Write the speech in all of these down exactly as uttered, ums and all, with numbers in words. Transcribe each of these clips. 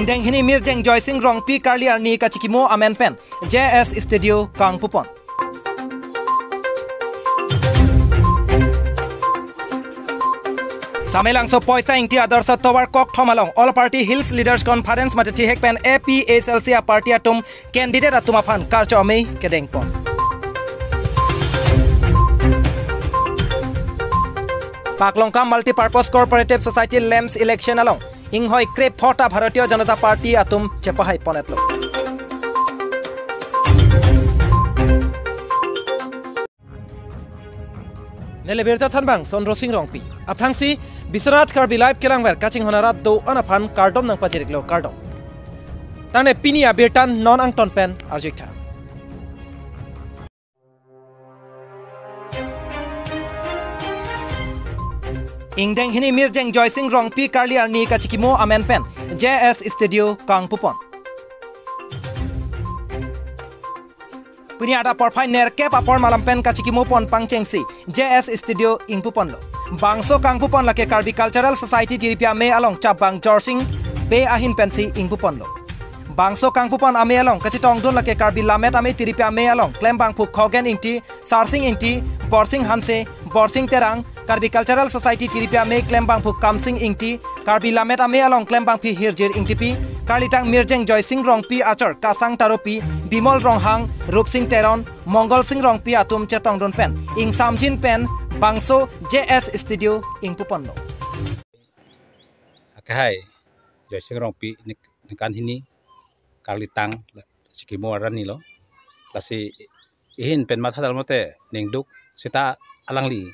Ingdeng hini Mirjeng Joysing Rongpi Karli arni kachikimo amen pen J S Studio kangpupon. Samelangso Poisa Ingti Adarsha Tovar Kokthom along All Party Hills Leaders Conference mate thihek pen A P H L C a party atum candidate atum aphan karcho amei kedengpon. Paklongkam Multipurpose Cooperative Society LAMPS election along inghoi krepho ta Bharatiya Janata Party atum chepahai ponetlo. Neli birta thanbang Sondro Sing Rongpi. Aphrangsi Biswanath Karbi Live kelangver kachinghon arat do-an aphan kardom nangpajiriklo, kardom. Tangte pini abirta non angton pen arjuik tha. Ingdeng hini Mirjeng Joysing Rongpi Karli arni kachikimo amen pen J S Studio kangpupon. Pini adap porphai nerkep apor malam pen kachikimo pon pangchengsi J S Studio ingpuponlo. Bangso kangpupon lake Karbi Cultural Society Tiripi Amei along Chabang Jorsing Bey ahin pensi ingpuponlo. Bangso kangpupon amei along kachetongdun lake Karbi Lammet Amei Tiripi Amei along klembangphu Khogen Ingti, Sarsing Ingti, Borsing Hanse, Borsing Terang, Karbi Cultural Society Tiripi Amei klembangphu Kamsing Ingti, Karbi Lammet Amei along klembangpi Hirjir Ingtipi, karlitang Mirjeng Joysing Rongpi achor Kasang Taropi, Bimol Ronghang, Rupsing Teron, Mongol Sing Rongpi atum chetongdun pen ingsamjin pen bangso J S Studio ingpuponlo. Akhai Joysing Rongpi nik-, ningkan hini karlitang chikimo arni lo. Lasi ihin pen matha dam lote ningduk seta alangli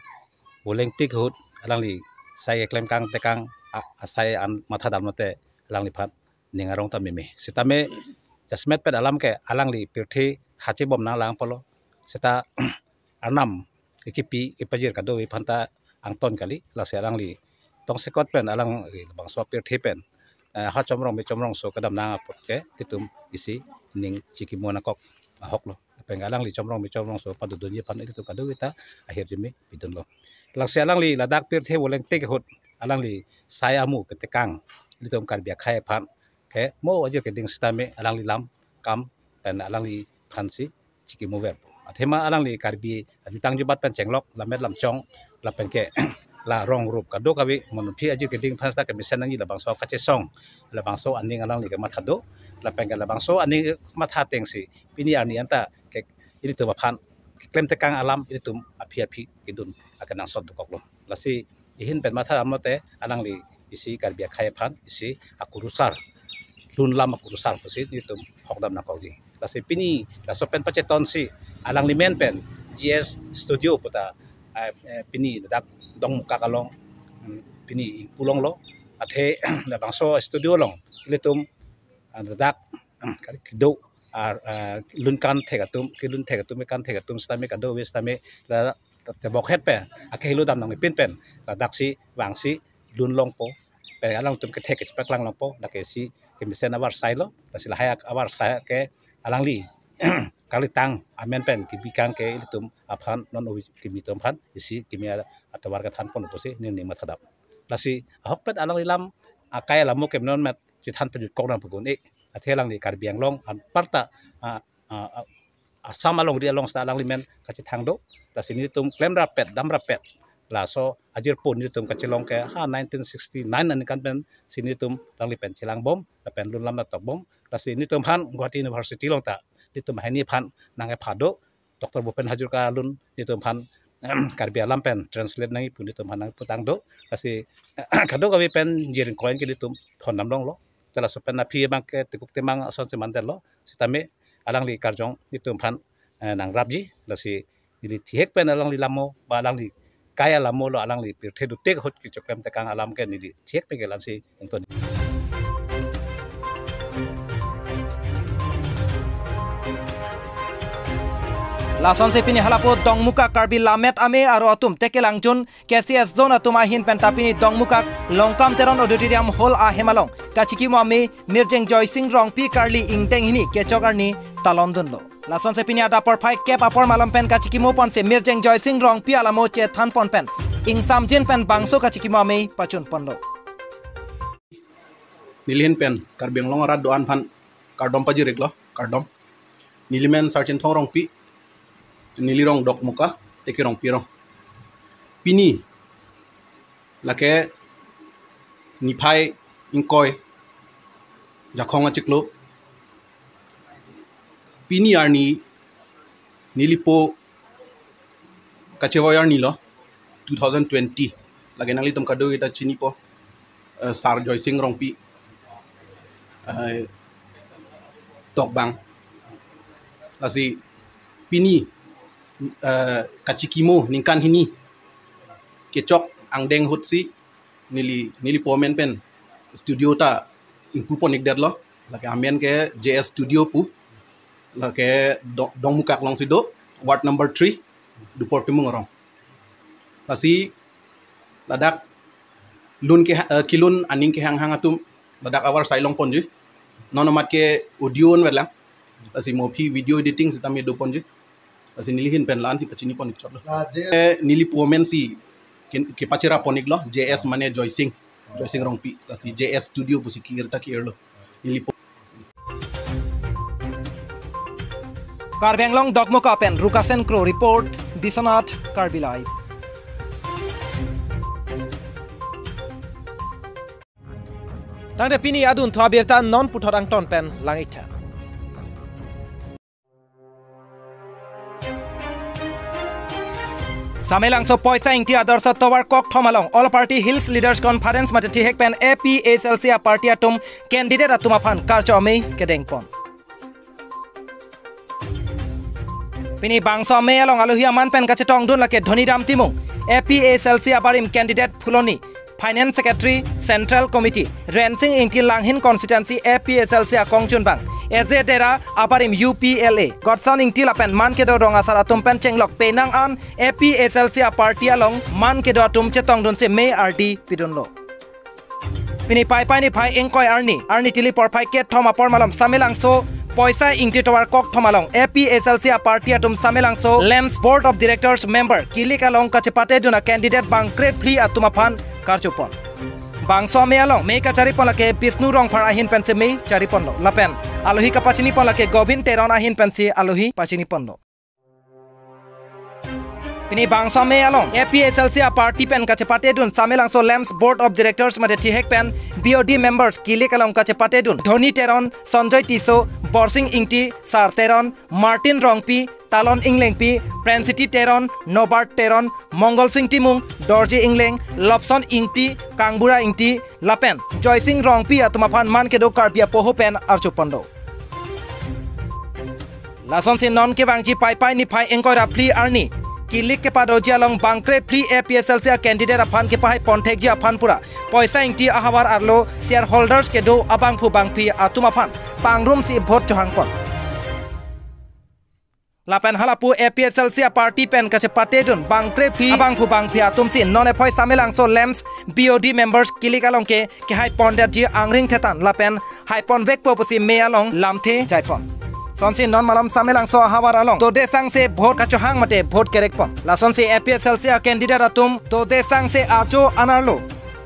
voleng tik ahut alangli sai keklem kangtekang a-, asai an matha dam lote alangliphan ning arong ta meme. Sitame jasemet pen alam ke alangli pirthe hachibom nanglang polo. Seta arnam kekipi kepajir kadokave aphan ta angton kali, lasi alangli tongsekot pen alangli bangso pirthe pen, eh, ha chomrong me chomrongso kedam nang apot ke ilitum isi ning chikimo nangkok ahok lo. Lapen alangli chomrong me chomrongso padodunji aphan ilitum kadokave ta ahirjume pidunlo. Lasi alangli ladak pirthe voleng tik ahut alangli sai amu ketekang ilitum Karbi akhai aphan ke mo ajir keding sitame alangli lam kam pen alangliphansi chikimo ver. Athema alangli Karbi ajutang jubat pen chenglok lammet lamchong lapen ke la rong rup kadokave monophi ajir keding aphan seta kemesen nangji labangso kachesong labangso aning alangli kematha do lapen ke labangso aning matha atengsi pini arni anta ke ilitum aphan keklemtekang alam ilitum aphi aphi kedun akenangsot dokoklo. Lasi ihin pen matha dam lote alangli isi Karbi akhai aphan isi akurusar lun lam akurusar pusi ilitum hokdam nangkokji. Lasi pini laso pen pachetonsi alangli men pen J S Studio puta, eh, eh, pini dak Dongmukak along, hmm, pini ingpulonglo. Athe labangso studio along ilitum, ah, dak, hmm, kali kedo ar, ah, lun kan thek atum, kelun thek atum, kan thek atum sitame kadokave sitame la tebok het pen akehelo dam nangpin pen ladaksi vangsi lun longpo pen alangtum kethek kechepaklang longpo, lake si kemesen avarsai lo. Lasi lahai avarsai ke alangli karlitang amen pen kebi kang ke ilitum aphan non ovi kimi atum aphan isi kimi atovar kethanpon pusi ning ning matha dam. Lasi ahok pen alangli lam akai alamo ke non met chethan pejut kok nang pegun e. Athe alangli Karbi Anglong anparta, ah, ah, ah, Assam alongri along seta alangli men kachethang do. Lasi nelitum klem rapet, dam rapet. Laso ajirpo nelitum kachelong ke ha nineteen sixty-nine aningkan pensi nelitum alangli pen chelangbom lapen lun lam ta tokbom. Lasi nelitum aphan Guwahati University along ta nelitum ahiniphan nangkepha do. Doctor Bhupen Hazarika alun nelitum aphan Karbi alam pen translate nangji pu nelitum aphan nangputang do. Lasi kadokave pen jirin koin ke nelitum thondam longlo. Te laso pen aphi abang ke tekuk temang asonsi mandetlo. Sitame alangli karjong nelitum aphan, eh, nangrapji. Lasi neli thihek pen alangli lamo ba alangli kai alamo lo alangli pirthe dutek ahut kechoklemtekang alam ke neli thihek pen ke la-ansi ington. Lasonsi pini halapu Dongmukak Karbi Lammet Amei aro atum Tekelangjun K C S Zone atum ahin penta pini Dongmukak Longkam Teron Auditorium Hall ahem along kachikimo amei Mirjeng Joysing Rongpi Karli ingdeng hini kechok arni talondunlo. Lasonsi pini adap porphai kep apor malam pen kachikimo ponsi Mirjeng Joysing Rongpi alamo chethanpon pen ingsamjin pen bangso kachikimo amei pachunponlo. Neli ahin pen Karbi Anglong arat do-an aphan kardom pajir-iklo, kardom. Neli men Sarchinthong Rongpi, neli rong Dokmoka, Teki Rongpi arong. Pini, lake niphai ingkoi, Jakhong achiklo. Pini arni, neli po kachevoi arni lo, two thousand twenty. Lake nanglitum kadokave ta chinipo, eh, Sar Joysing Rongpi, eh, tokbang. Lasi pini, eh, kachikimo ningkan hini kechok angdeng ahutsi neli, neli po amen pen studio ta ingpu pon-ikdetlo. Lake amen ke J S Studio pu. Lake Do-, Dongmukak alongsi do, ward number three, Dupor Timung arong. Lasi ladak lun ke, eh, kelun aning kehanghang atum, ladak avarsai long ponji. Non amat ke audio onverlang. Lasi mo aphi video editing sitame do ponji. Lasi neli ahin pen la-ansi pachini pon-ikchotlo. Ah, J- Eh, neli po amensi ke, kepachera pon-iklo, J S mane Joysing, Joysing Rongpi. Lasi J S Studio pusi ki-ir ta ki-irlo. Neli po- Karbi Anglong Dokmoka pen Rukasen Kro report, Biswanath Karbi Live. Tangte pini adunthu abirta non puthot angton pen lang-iktha. Samelangso Poisa Ingti Adarsha Tovar kokthom along All Party Hills Leaders Conference mate thihek pen A P H L C a-party atum candidate atum aphan karcho amei kedengpon. Pini bangso amei along alohi aman pen kachetongdun lake Dhonidam Timung, A P H L C abarim candidate Phuloni, Finance Secretary, Central Committee, Rensing Ingti Langhin Constituency A P H L C akongchunbang, Eje Dera abarim U P L A, Godson Ingti lapen man kedo rong asar atum pen chenglok penang an A P H L C a-party along man kedo atum chetongdunsi mei ardi pidunlo. Pini Paipai niphai ingkoi arni, arni tili porphai kethom apor malom Samelangso Poisa Ingti Tovar kokthom along A P H L C a-party atum Samelangso Lamps Board of Directors member kilik along kachepatedun a-candidate bang krephli atum aphan karchopon. Bangso amei along mei kacharipon lake Bishnu Rongphar ahin pensi mei chariponlo. Lapen alohi kapachinipon lake Govind Teron ahin pensi alohi pachiniponlo. Pini bangso amei along A P H L C a-party pen kachepatedun Samelangso Lamps Board of Directors mate thihek pen B O D members kilik along kachepatedun Dhoni Teron, Sanjoy Tisso, Borsing Ingti, Sar Teron, Martin Rongpi, Talon Inglengpi, Prensity Teron, Nobart Teron, Mongol Sing Timung, Dorji Ingleng, Lobson Ingti, Kangbura Ingti, lapen Joysing Rongpi atum aphan man kedo Karbi apoho pen archoponlo. Lasonsi non kevangji Paipai niphai ingkoi ra phli arni kilik kepadoji along bang krephli A P H L C a-candidate aphan kepahai ponthekji aphan pura Poisa Ingti ahavar arlo shareholders kedo abangphu bangphi atum aphan pangrumsi vote chohangpon. Lapen halapu A P H L C a-party pen kachepatedun bang krephli abangphu bangphi atumsi non ephoi Samelangso Lamps B O D members kilik along ke kehai pondetji angring thetan lapen haiponvekpo pusi mei along lamthe jaipon. Lasonsi non malom Samelangso ahavar along dode sangse vote kachohang mate vote kerekpon. Lasonsi A P H L C a-candidate atum dode sangse ajo anerlo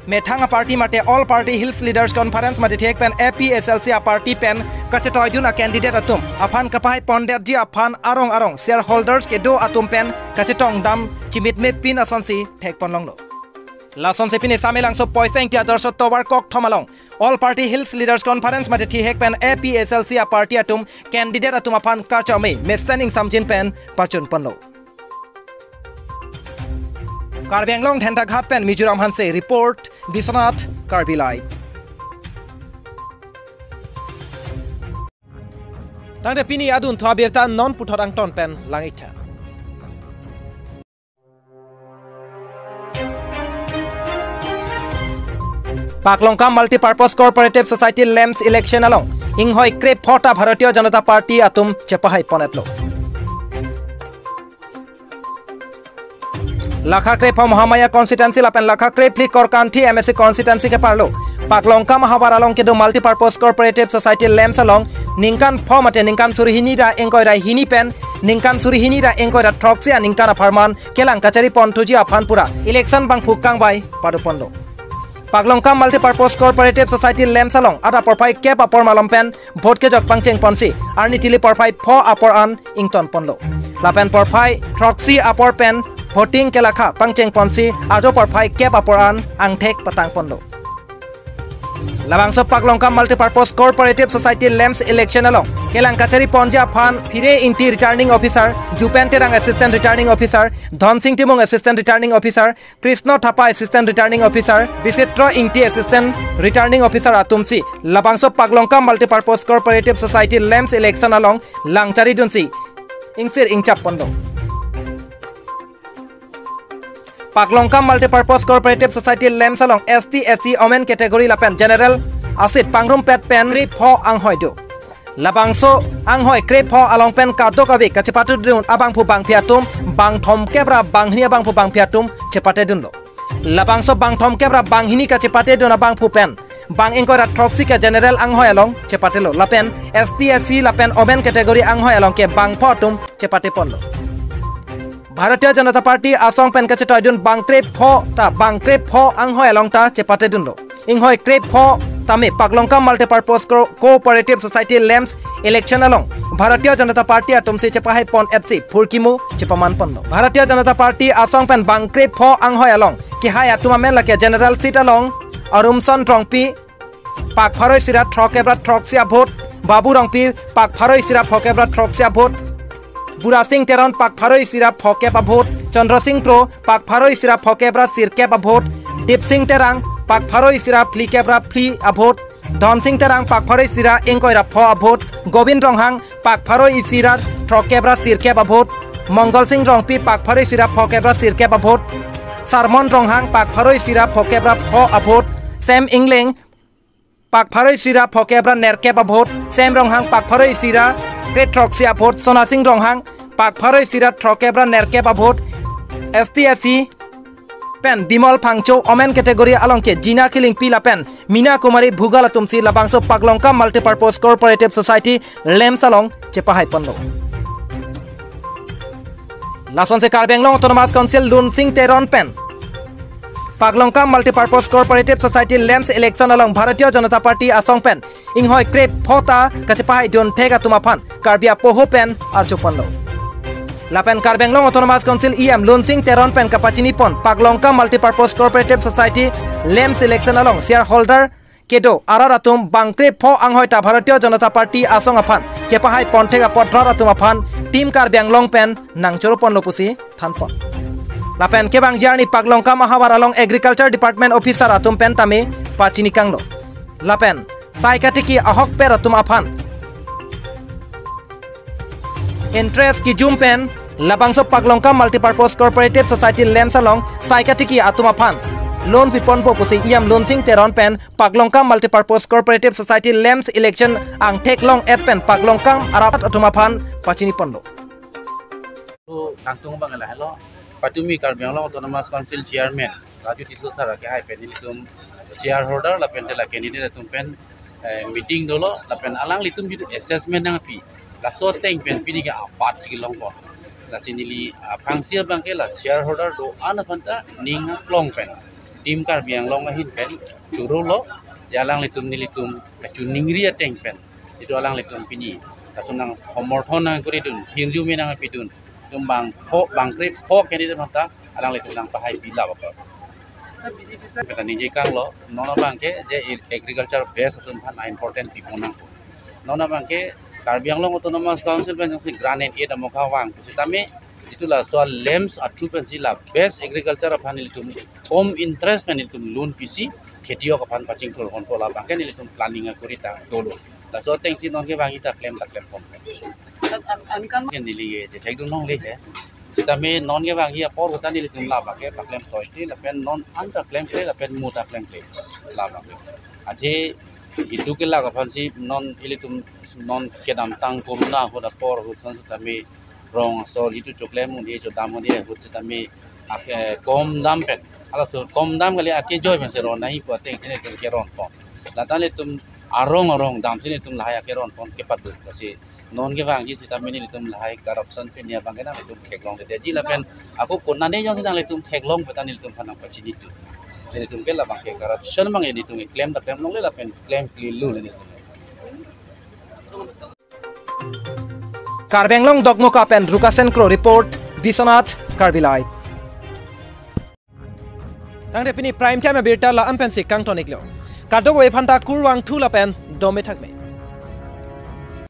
methang a-party mate All Party Hills Leaders Conference mate thihek pen A P H L C a-party pen kachetoidun a-candidate atum aphan kapahai pondetji aphan arong arong shareholders kedo atum pen kachetongdam chimitme pin asonsi thekponlonglo. Lasonsi pini Samelangso Poisa Ingti Adarsha Tovar kokthom along All Party Hills Leaders Conference mate thihek pen A P H L C a-party atum candidate atum aphan karcho amei mesen ingsamjin pen pachunponlo. Karbi Anglong Dentaghat pen Mizoram Hanse report, Biswanath Karbi Live. Tangte pini adunthu abirta non puthot angton pen lang-iktha. Paklongkam Multipurpose Cooperative Society Lamps election along inghoi krepho ta Bharatiya Janata Party atum chepahai ponetlo. Lakha krepho Mahamaya constituency lapen lakha krephli Korkanthi M A C constituency keparlo Paklongkam ahavar along kedo Multipurpose Cooperative Society Lamps along ningkan pho mate ningkan suri hini ra ingkoi ra hini pen ningkan suri hini ra ingkoi ra throksi aningkan apharman kelang kachari ponthuji aphan pura election bangphu kangvai padoponlo. Paklongkam Multipurpose Cooperative Society LAMPS along adap porphai kep apor malom pen vote kejok pangcheng ponsi arni tili porphai pho apor an ington ponlo. Lapen porphai throksi apor pen voting kelakha pangcheng ponsi ajo porphai kep apor an angthek patang ponlo. Labangso Paklongkam Multipurpose Cooperative Society LAMPS election along kelang kachari ponji aphan Phire Ingti Returning Officer, Jupen Terang Assistant Returning Officer, Dhonsing Timung Assistant Returning Officer, Krishna Thapa Assistant Returning Officer, Bisitro Ingti Assistant Returning Officer atumsi labangso Paklongkam Multipurpose Cooperative Society LAMPS election along lang charidunsi ingsir ingchap ponlo. Paklongkam Multipurpose Cooperative Society LAMPS along S T, S C, Women category lapen general asit pangrumpet pen krepho anghoi do. Labangso anghoi krepho along pen kadokave kachepatedun abangphu bangphi atum bang thomkep ra banghini abangphu bangphi atum chepatedunlo. Labangso bang thomkep ra banghini kachepatedun abangphu pen bang ingkoi ra throksi ke general anghoi along chepatelo lapen S T, S C lapen Women category anghoi along ke bangpho atum chepate ponlo. Bharatiya Janata Party asong pen kachetoidun bang krepho ta bang krepho anghoi along ta chepatedunlo. Inghoi krepho tame Paklongkam Multipurpose Co-, Cooperative Society LAMPS election along Bharatiya Janata Party atumsi chepahai pon etsi phurkimu chepaman ponlo. Bharatiya Janata Party asong pen bang krepho anghoi along kehai atum amen lake general seat along Arumson Rongpi pak pharo isi ra throkkep ra throksi avote, Babu Rongpi pak pharo isi ra phokep ra throksi avote, Burasing Teron pak pharo isi ra phokep avote, Chandra Sing Kro pak pharo isi ra phokep ra sirkep avote, Dipsing Terang pak pharo isi ra phlikep ra phli avote, Dhonsing Terang pak pharo isi ra ingkoi ra pho avote, Govind Ronghang pak pharo isi ra throkkep ra sirkep avote, Mongol Sing Rongpi pak pharo isi ra phokep ra sirkep avote, Sarmon Ronghang pak pharo isi ra phokep ra pho avote, Sem Ingleng pak pharo isi ra phokep ra nerkep avote, Sem Ronghang pak pharo isi ra kre throksi avote, Sona Sing Ronghang pak pharo isi ra throkkep ra nerkep avote, S T, S C pen Bimol Phangcho, Women category along ke Jina Killingpi lapen Mina Kumari Bhugal atumsi labangso Paklongkam Multipurpose Cooperative Society LAMPS along chepahai ponlo. Lasonsi Karbi Anglong Autonomous Council Lunsing Teron pen Paklongkam Multipurpose Cooperative Society LAMPS election along Bharatiya Janata Party asong pen inghoi krepho ta kachepahaidun thek atum aphan Karbi apoho pen arju ponlo. Lapen Karbi Anglong Autonomous Council E M Lunsing Teron pen kapachini pon Paklongkam Multipurpose Cooperative Society LAMPS election along shareholder kedo arat atum bang krepho anghoi ta Bharatiya Janata Party asong aphan kepahai pon thek apot rat atum aphan Team Karbi Anglong pen nangchoro ponlo pusi than pon. Lapen kevangji arni Paklongkam ahavar along Agriculture Department officer atum pen tame pachini kanglo. Lapen sai katiki ahokpet atum aphan interest kejum pen labangso Paklongkam Multipurpose Cooperative Society LAMPS along sai katiki atum aphan loan piponpo pusi E M Lunsing Teron pen Paklongkam Multipurpose Cooperative Society LAMPS election angthek long-et pen Paklongkam arat atum aphan pachini ponlo. Nangtung abang lahelo, patumi Karbi Anglong Autonomous Council Chairman Raju Tisso sir kehai pen nelitum shareholder lapen tela candidate atum pen, eh, meeting dolo lapen alanglitum jitu assessment nangpi. Laso ateng pen pini ke apatsi kelong pon. Lasi neli, ah, aphrangsi abang ke la shareholder do-an aphan ta ning aklong pen Team Karbi Anglong ahin pen chorolo, ya alanglitum nelitum kachiningri ateng pen jitu alanglitum pini laso nang somorthon nangkuridun, thirju me nangpidun, itum bang pho, bang krepho candidate aphanta alanglitum nangpahai pi labak. Petani je kanglo, non abang ke je agriculture base atum aphan important pipo nang. Non abang ke Karbi Anglong Autonomous Council pen jongsi grant and aid amokha vang pusitame jitu laso LAMPS athu pensi la best agriculture aphan nelitum kom interest pen nelitum loan pisi kheti ok aphan pachingthur ponpo labang ke nelitum planning akuri ta dolo. Laso atengsi non kevangji ta klem ta klem pon. An, an, an kan ke neli ke je thekdun longle he. Sitame non kevangji apor ahut ta nelitum labang ke paklem toite lapen non an ta klemkle lapen mo ta klemkle labang ke. Athe jitu kelak aphansi non ilitum non kedamtang corona ahut apor ahut son sitame rong asor jitu choklem un-e chodam un-e ahut sitame ak-, eh, kom dam pen. Halaso kom dam kali akejoi pensi ron nangji pu atengsi nelitum keron pon. Lata nelitum arong arong damsi nelitum lahai akeron pon kepado. Lasi non kevangji sitame nelitum lahai corruption pen ya abang ke nanglitum theklongledetji lapen ako konane jongsi nanglitum theklong pu ta nelitum aphan nangpachini tu. Nelitum ke labang ke corruption abang nelitum klem ta klem longle lapen klem kli lu nelitum. Karbi Anglong Dongkamukam pen Rukasen Kro report, Biswanath, Karbi Live. Tangte pini Prime Time abirta la-an pensi kangton iklo. Kadokave aphanta kurvangthu lapen dome thakme.